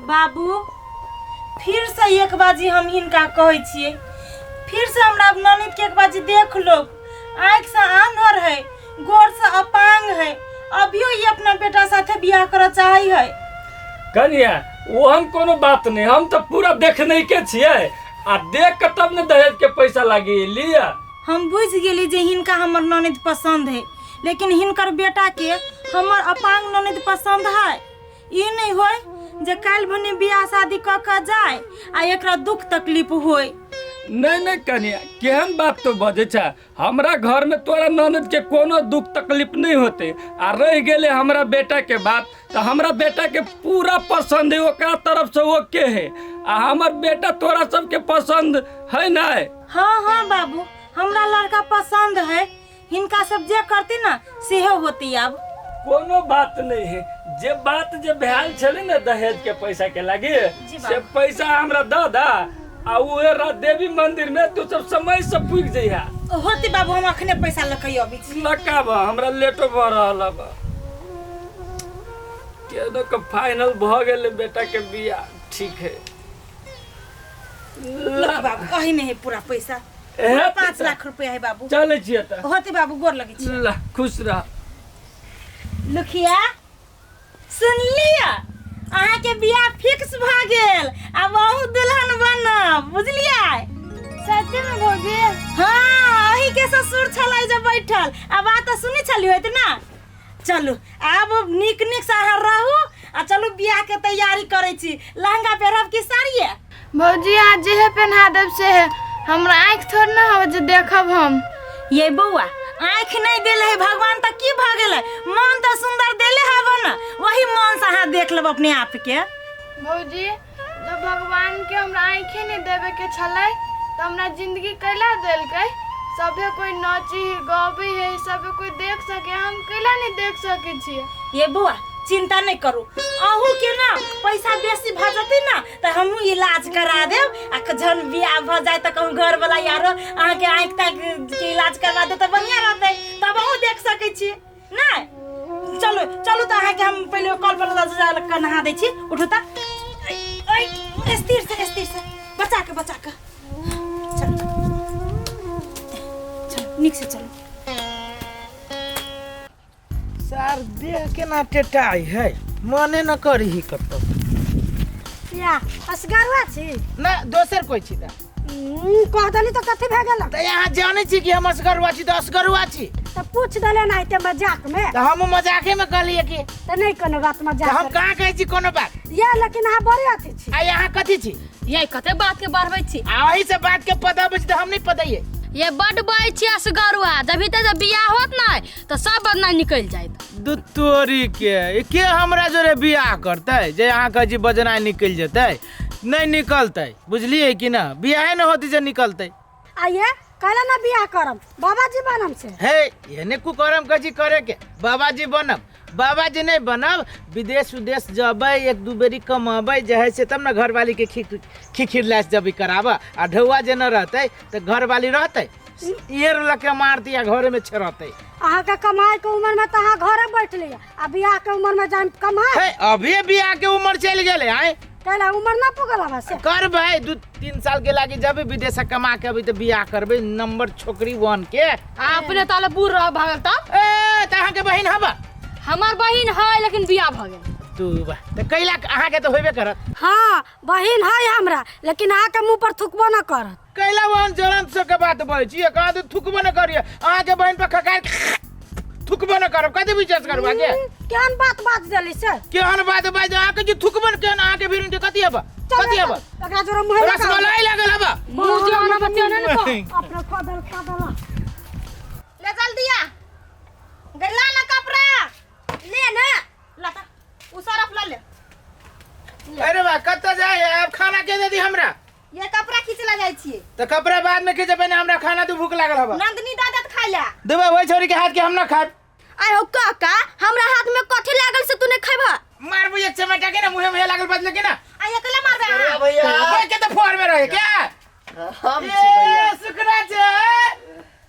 बाबू फिर से एक बाजी हम हिनका कहै छियै, फिर से हमरा ननद के एक बाजी देख लो। आँखि से आन्हर है, गोर से अपांग है, अभियो ई अपना बेटा साथे बियाह करऽ चाहै है। कनिया ओहन कोनो बात नहीं, हम तो पूरा देखने के छियै आ देख के तब ने दहेज के पैसा लागी लिया। हम बुझि गेली जे हिनका हमर ननद पसंद है, लेकिन हिनकर बेटा के हमर अपांग ननद पसंद है। ई नहीं होय जे काल्हि भने बियाह शादी कऽ के जाय आ एकरा दुख तकलीफ होय। नहीं नहीं कनिया, केहन बात तो बजै छै। हमरा घर में तोरा ननद के कोनो दुख तकलीफ नहीं होते। आ रह गेले हमरा बेटा के बात, तो हमरा बेटा के पूरा पसंद है, ओकरा तरफ से ओके है। आ हमर बेटा तोरा सबके पसंद है ना? हाँ हाँ बाबू, हमरा लड़का पसंद है। हिनका सब जे करती ना सेहो होती। आब कोनो बात नहीं है, जे बात जे भेल छलै ने दहेज के पैसा के लागी, जी बाबू। से पैसा हमरा दऽ दा आ उहे रात देवी मंदिर में तू सब समय से पुग जइहा। होती बाबू, हम अखने पैसा लऽ के अबै छी। लकाब, हमरा लेटो भऽ रहल बा। केनो के फाइनल भऽ गेलै बेटा के बियाह, ठीक है। ला बाबू, अही में है पूरा पैसा। एहे 5 पैसा। लाख रुपया है बाबू। चलै छियै तऽ। होती बाबू, गोर लगै छी। ला खुश रह। लुखिया सुन लिया, अहाँ के बियाह फिक्स भऽ गेल, आब अहूँ दुल्हन बनब, बुझलियै? सच्चे में भौजी? हाँ, अही के ससुर छलै जे बैठल, आ बात तऽ सुनै छलियै होइत ना। चलू आब नीक नीक से अहाँ रहू आ चलू बियाह के तैयारी करै छी। लहंगा पहिरब कि साड़िये? भौजी अहाँ जेहे पहना देब से है, हमरा आँखि थोड़ ना होवे जे देखब हम। ये बौआ, आँखि नहीं देले है भगवान तऽ की भऽ गेलै, मन तऽ सुंदर देले हब न, वही मन से अहाँ देख लेब अपने आप के। भौजी जब भगवान के हमरा आँखे नहीं देवे के छलै तऽ हमरा जिंदगी कैला देलकै? सभे कोई नाची है गाबै है, सभे कोई देख सके, हम कैला नहीं देख सकै छियै? ये बौआ चिंता नहीं करू, अहू के ना पैसा बेसी भऽ जेतै ना तऽ हमहूँ इलाज करा देब, आ जहन बियाह भऽ जाय तऽ कहूँ घर वाला यारो अहाँके आँखि ताँखि के इलाज करवा देत तऽ बढ़िआँ रहतै, तब अहूँ देख सकै छी। नहि चलू चलू तऽ अहाँके हम पहिले कल पर लऽ जा कऽ नहा दै छी। उठू तऽ, ऐ, स्थिर से स्थिर से, बचा के बचा के, चलू चलू नीक से चलू। सार देह केना टेटाइ है, मने न करी ही कतौ। या असगरुआ छी? ना दोसर कोई छी तऽ। कह देली तऽ कथी भए गेल? तऽ यहाँ जानै छी कि हम असगरुआ छी तऽ असगरुआ छी। तऽ पूछ देले ना एते मजाक में। तऽ हम मजाके में कहलियै कि। तऽ नहीं कोनो बात मजाक। तऽ हम कहाँ कहै छी कोनो बात? या लेकिन अहाँ बड़े अथी छी। आ यहाँ कथी छी? ये कते बात के बढ़बै छी? आ ओही से बात के पता छी तऽ हम नहीं पताइए। ये बड बजै छी असगरुआ, जब तक जब बियाह होत ना तऽ सब बदना निकलि जायत। दू तोरी के, ई के हमरा जोरे बियाह करतै जे अहाँ कहै छी बजनाइ निकलि जेतै? नहीं निकलतै, बुझलियै कि ना? बियाहे न होती जे निकलतै। आ ये कहला ना बियाह करम, बाबाजी बनम से। हे एने कुकरम कहै छी करे के, बाबाजी बनब? बाबाजी नहीं बनब, विदेश उदेश जबै, एक दू बेरी कमबै जे है से, तब ने घरवाली के खिखिर लास जबी कराब। आ ढौआ जे न रहतै तऽ घरवाली रहतै? एड़ लऽ के मार दिया घरे में छेड़तै। अहाँके कमाए के उम्र में तऽ अहाँ घरे बैठ लिअ, आ बियाह के उम्र में जान कमाए। हे अभी बियाह के उम्र चलि गेलै आय। कैला उम्र ना पुगल हवा से? करबै 2-3 साल के लागी, जब विदेश से कमा के अभी तऽ बियाह करबै, नंबर छोकरी वन के। आ अपने ताले बूढ़ रह भागल तब? ए तऽ अहाँके बहिन हवा? हमर बहिन है लेकिन बियाह भऽ गेल। तू बा तऽ कैला अहाँके तऽ होबे करत। हाँ बहिन है हमरा, लेकिन अहाँके मुँह पर थुकबो न करत। कैला वहन जरन से के बात बोलै छी, एक आदमी थुकबो न करिए, अहाँके बहिन पर खकार थुकबो न करब, कथी विश्वास करब अहाँके? केहन बात बाज देली से? केहन बात बाज अहाँके जे थुकबो न केहन अहाँके भीड़ के कथी हबा? कथी हबा? एकरा जोरा मुँह लगा। रसमलाई लागल हबा। मुँह जो आना बच्चा ने को। अपना खा दल खा दल। ले जल्दी आ। गैला ना कपड़ा। ले ना। लता, उ सरफ ल ले। अरे बा कतऽ जाए अब खाना के दे दी हमरा? ये कपड़ा खींचला जाय छियै। तऽ कपड़ा बाद में खींचबै ने, हमरा खाना तू भूख लागल हबा। नंदनी दादा त खाइ ला। देबै ओहि छोरी के हाथ के हम ना खाब। आय हो काका, हमरा हाथ में कथी लागल से तू नहीं खैबा? मारबू एक चमेटा के ना मुंहे में लागल बदले के ना। आ एकले मारबे अरे अहाँ। भैया। ओए के तऽ फोर में रहे क्या? हम छी भैया। ए सुकरा छे।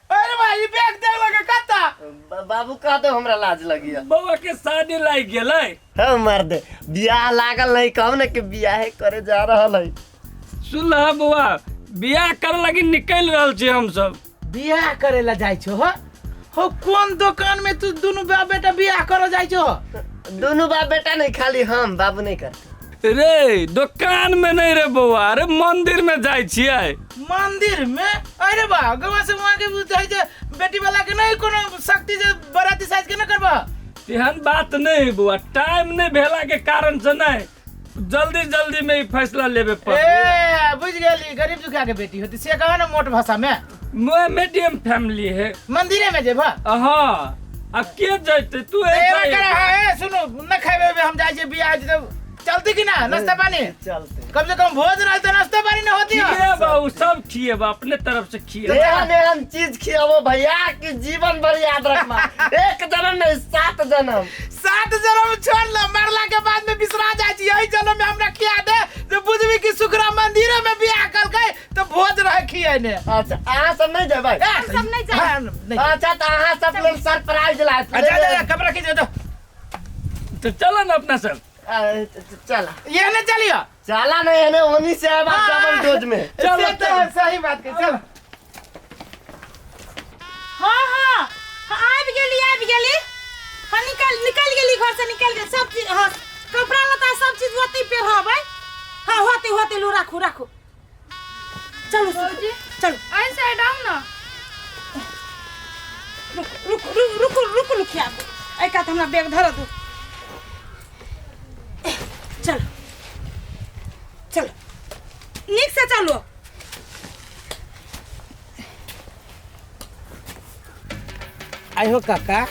अरे भाई, ई बैग दे लगे कत्ता? बाबू कह दो हमरा लाज लगिया। बौआ के शादी लागि गेलै। हम मर्द बियाह लागल नहीं, कहब ना कि बियाह करे जा रहल है। सुन लह बौआ, बियाह करे लगी निकलि रहल छी हमसब। बियाह करे ला जाइ छो हो? हो कोन दुकान में तू दुनू बाप बेटा बियाह करे जाइ छो? दुनू बाप बेटा नहीं, खाली हम, बाबू नहीं करते। रे दुकान में नहीं रे बौआ, अरे मंदिर में जाइ छियै। मंदिर में? अरे बा गवा से वहाँ के जाइ जे बेटी वाला के नहीं कोनो शक्ति जे बराती साइज के न करबा। तेहन बात नहीं बौआ, टाइम नहीं भेला के कारण से नहीं, जल्दी जल्दी में ई फैसला लेबे पड़े। ए बुझ गेली, गरीब दुखिया के बेटी होती से कहा ना मोट भाषा में। मीडियम फैमिली है। मंदिरे में जेबा? हाँ, अब के जैते तू? ए करा है, सुनो न खाबे हम जाइ जे बियाह चलती कि ना नाश्ता पानी? चलते। कम से कम भोज रहे तो नाश्ता पानी न होती है। खिएबा, उ सब खिएबा, अपने तरफ से खिएबा। एहन एहन चीज खियाबो भैया कि जीवन भर याद रखबा। एक जन्म नहीं, 7 जन्म। 7 जन्म छोड़ ला, मरला के बाद में बिसरा जाय छी। यही जन्म में हमरा खिया दे जो बुझबी कि सुखरा मंदिर में बियाह कलकै तो भोज रहे खिएने। अच्छा अहाँ सब नहीं जेबै? हम सब नहीं जाए। अच्छा तो अहाँ सब लेल सरप्राइज ला। अच्छा जा कपड़ा खींच दो। तो चलो ना अपना सब। चला ये ना चलियो। चला नहीं है ना, ओनी से अब आप डबल डोज में। चलो तो सही बात के चल। हां हां आबि गेली, आबि गेली। हां निकल निकल गेली घर से, निकल गेली सब चीज। हां कपड़ा लत्ता सब चीज ओतै पेरहबै। हां होते होते लो, राखू राखू। चलो भौजी चलो। आई साइड आओ ना। रुक रुक रुक रुक रुक, एहि कात हमरा बैग धर दू। चलो चलो नीक से चलो। आई हो काका,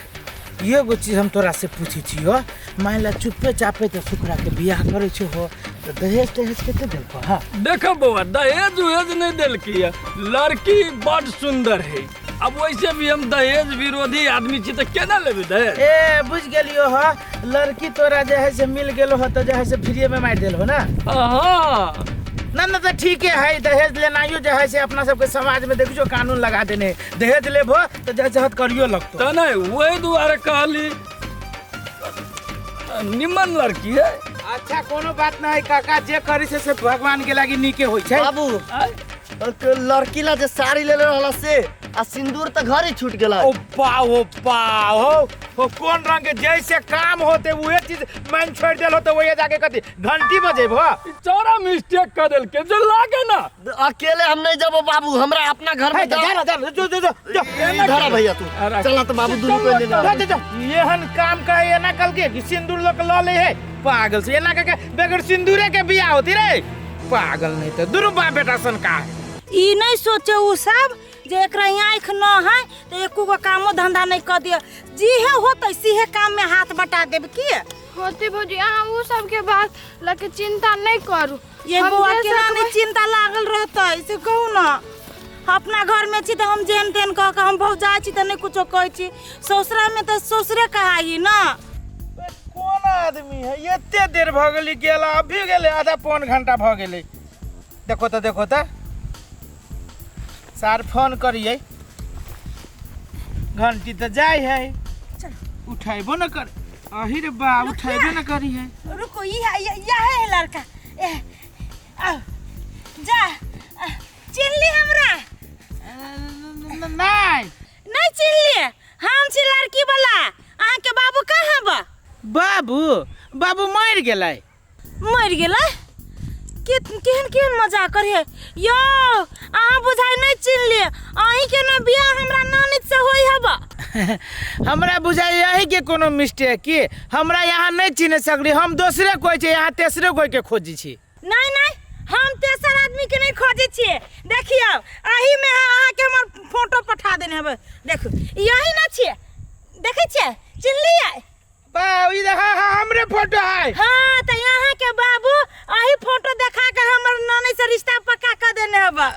एगो चीज हम तोरा से पूछै छियो, मान ला चुपे चापे तो सुकरा के बियाह करै छो हो तो दहेज तहेज कते देलको? हाँ देखो बौआ, दहेज उहेज नहीं देलकी है, लड़की बड़ सुंदर है। अब वैसे भी हम दहेज विरोधी आदमी छी तो केना लेबै दहेज? ए बुझ गेलियो हो, लड़की तोरा जे है से मिल गेलो हो तो जे है से फ्रीए में मारि देलहो ना? हाँ ना ना तो ठीक है, दहेज लेनाइयो जे है से अपना सबके समाज में देखियो कानून लगा देने, दहेज लेबो तो जे है करियो लगतो। तो नहीं वही दुआरे कहली निमन लड़की है। अच्छा कोनो बात नहीं काका, जे करी से भगवान के लागी नीके होई छै। बाबू लड़की ला जे साड़ी लेले रहला से आ सिंदूर तो घरे छूट गेला। ओ बा ओ बा हो कोन रंग के जैसे काम होते उहे चीज मन छोड़ देल हो तो वही जाके कथी घंटी बजेबो। चौरा मिस्टेक कर देल के जो लागे ना। अकेले हम नहीं जबो बाबू, हमरा अपना घर में जा जा जा जो जो जो धरा भैया तू चला तो बाबू दुनू को ले जा जा। एहन काम का एना कल के कि सिंदूर लोग ल ले है पागल से, एना के बगैर सिंदूरे के बियाह होती रे पागल। नहीं तो दुनू बाप बेटा सन का है। ई नहीं सोचे उ सब जे एकरा आँखि न है तो एको गो कामो धंधा नहीं कर दिया, जीहे होते सीहे काम में हाथ बटा देब की होती। भौजी अहाँ उ सब के बात लके चिंता नहीं करू। ये बौआ केना नहीं चिंता लागल रहतै से कहू ना। अपना घर में छी तो हम जेहन तेहन कह के हम भौजाइ छी तो नहीं कुछो कहै छी, ससुरा में तो ससुरे कहाई ना। कोन आदमी है, एते देर भ गेली गेला, अभी गेलै आधा पौन घंटा भ गेलै। देखो तो देखो तो सार फोन करिए, घंटी तो जाय है उठाइबो न कर। अही रे बा उठाइबे न करी है। रुको यह है लड़का। ए आओ जा, चिन्हली हमरा? नहीं नहीं चिन्हली, हम छी लड़की वाला। अहाँ के बाबू कहाँ बा? बाबू बाबू मर गेलै। मर गेलै? केहन केहन मजाक करे यो, अहाँ बुझाइ नहीं चिन्हलिए। अहीं के ना बियाह हमरा ननद से होई हबा। हमरा बुझाइ यही के कोनो मिस्टेक की हमरा यहाँ नहीं चिन्ह सकली, हम दोसरे कोई छै यहाँ तेसरे कोई के खोजी छी। नहीं नहीं हम तेसर आदमी के नहीं खोजे छिए। देखियो अही में अहाँ के हमर फोटो पठा देने हबे, देखो यही ना छिए, देखै छिए चिन्हलिए? बा ई देखा हमरे फोटो है। हाँ तो यहाँ के बाबू अही फोटो देखा के हमर ननद से रिश्ता पक्का कर देने हबा।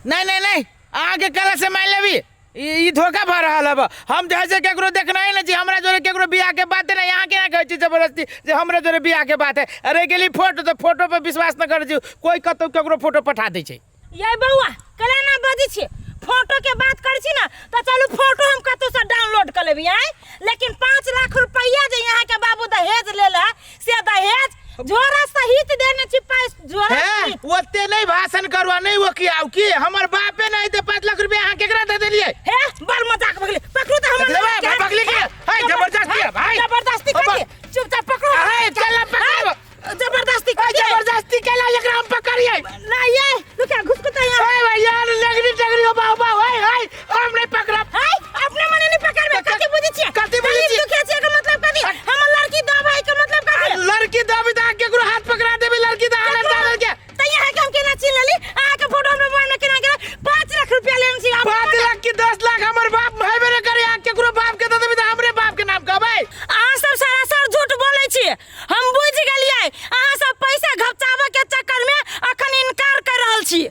नहीं नहीं नहीं अहाँ के कला से मान लेबी ई धोखा भ रहल हब। हम जे है केकरो देखना ही नहीं छी, हमरा जोरे केकरो बियाह के बात नहीं। यहाँ केना कहै छी जबरदस्ती जे हमरा जोरे बियाह के बात है। अरे गेली फोटो तो फोटो पर विश्वास न करै छी, कोई कतौ केकरो फोटो पठा दै छै। ये बौआ कला ना बजै छी, फोटो के बात करै छी ना तऽ चलू फोटो हम कतौ से डाउनलोड कऽ लेबी आँय, लेकिन 5 लाख रुपैआ जे यहाँ के बाबू दहेज लेल है से दहेज झोरा सहित देने छी, पाइ झोरा हे सहित। ओते नहीं भाषण करवा नहीं वो किया की हमर बापे नहीं दे 5 लाख रुपया अहाँ केकरा दे देलियै? हे बड़ मजाक भगले, पकड़ू तऽ हमर लेबै, ननद के। पकड़ली के? हे, जबरदस्ती है, भाई। जबरदस्ती करिए, चुपचाप पकड़ो। हे, चल, पकड़ो। जबरदस्ती करिए। जबरदस्ती केला एकरा हम पकड़िए। ना ये रुका घुसकुता यहाँ। ए भाई यार लगनी टगरी हो बाऊ बाऊ, हे हे हम नहीं पकड़ब। हे अपने मने नहीं पकड़बे, कथी बुझै छियै? कथी बुझै छियै? दुखिया छियै के मतलब कथी? हमर लड़की दबाई के मतलब कथी? लड़की दबी त केकरो हाथ पकड़ा देबी, लड़की त आनंद आनंद के। त यहाँ के हम केना चिन्ह लेली? अहाँ के फोटो हमरा मोबाइल में केना गेलै? 5 लाख रुपया लेने छी। 5 लाख की 10 लाख हमर बाप हेबे नहीं करे, अहाँ केकरो बाप के दे देबी त हमरे बाप के नाम कहबै। अहाँ सब सरासर झूठ बोलै छी, हम बुझि गेलियै। अहाँ सब पैसा घपचाबऽ के चक्कर में अखन इनकार कर रहल छी।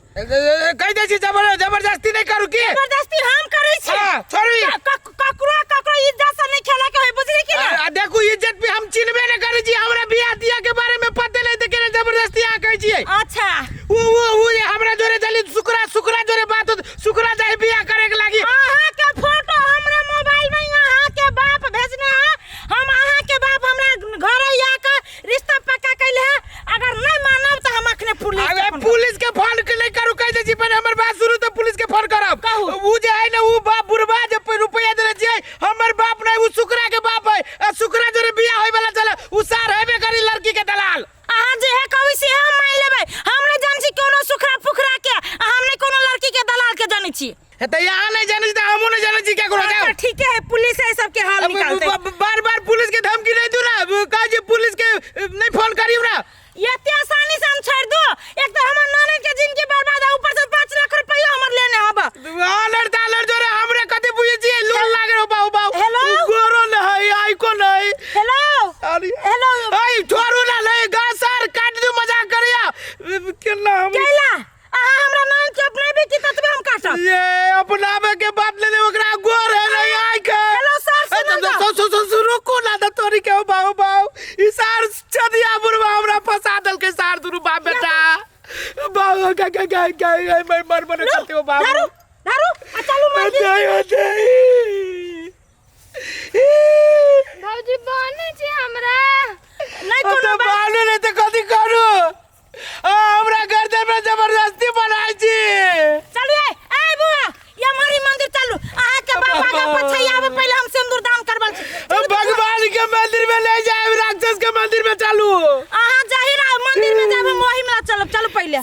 कहि दै छी जबरदस्ती नहीं करू की? जबरदस्ती हम करै छी। हाँ, छोड़ू। ककरो ककरो इज्जत से नहीं खेला के होय, बुझली की ना? आ देखू इज्जत भी हम चिन्हबे नहीं करै छी, हमरा बियाह दिया के बारे में पते नहीं त केना जबरदस्ती अहाँ कहै छियै। अच्छा। उ उ उ जे हमरा जोरे जली सुकरा सुकरा जोरे बात होत, सुकरा जाय बियाह करे के लागी। अहाँ के फोटो हमरा मोबाइल में अहाँ के बाप भेजने है, हम अहाँ के बाप हमरा घरे आके रिश्ता पक्का कैले है। अगर नहीं मानब त हम अखने पुलिस अरे के फोन पुलिस के फोन के नहीं करू कहि दै छी, पहिले हमर बात सुनू त पुलिस के फोन करब। कहू। उ जे है ने उ बाप बुढ़बा जे रुपया देने छियै, हमर बाप नहीं, उ सुकरा के बाप है। आ सुकरा जोरे बियाह होय वाला छले, उ सार हेबे करी लड़की के दलाल। अहाँ जे है कहबै से हम मान लेबै, हम नहीं जानै छी कोनो सुखरा फुखरा के, आ हम नहीं कोनो लड़की के दलाल के जानै छी। हे त यहाँ नहीं जानै छी त हमहूँ नहीं जानै छी केकरो। अच्छा, जाउ। ठीके है, पुलिस है सबके हाल अब निकालते। बार बार पुलिस के धमकी नहीं दू ना, कहै छी पुलिस के नहीं फोन करियौ ना। एते आसानी से हम छोड़ दो? एक तो हमर ननद के जिंदगी बर्बाद है, ऊपर से 5 लाख रुपया हमर लेने हब। आलर तालर जोरे हमरे कथी बुझै छियै, लोन लागे रहो बाऊ बाऊ। हेलो? गोरो नहीं, आई को नहीं। हेलो? अरे। हेलो? आई छोड़ू ना, नहीं गाछ सार काट दू, मजाक करिया केना हम। कैला अहाँ हमरा ननद के अपनेबे की ततबे हम काटब। ये अपनाबे के बात ले ले, ओकरा गोर है नहीं आई के। हेलो सर, ए, सुनू ना। सु, सु, सु, सु, रुकू ना त तोरी के बाऊ बाऊ। ई सार चदिया बुढ़वा हमरा फंसा देलकै, सार दुनू बाप बेटा। बाऊ का का का का मर मर मर करते हो बाबू। दारू दारू आ चलू मार। नहीं नहीं।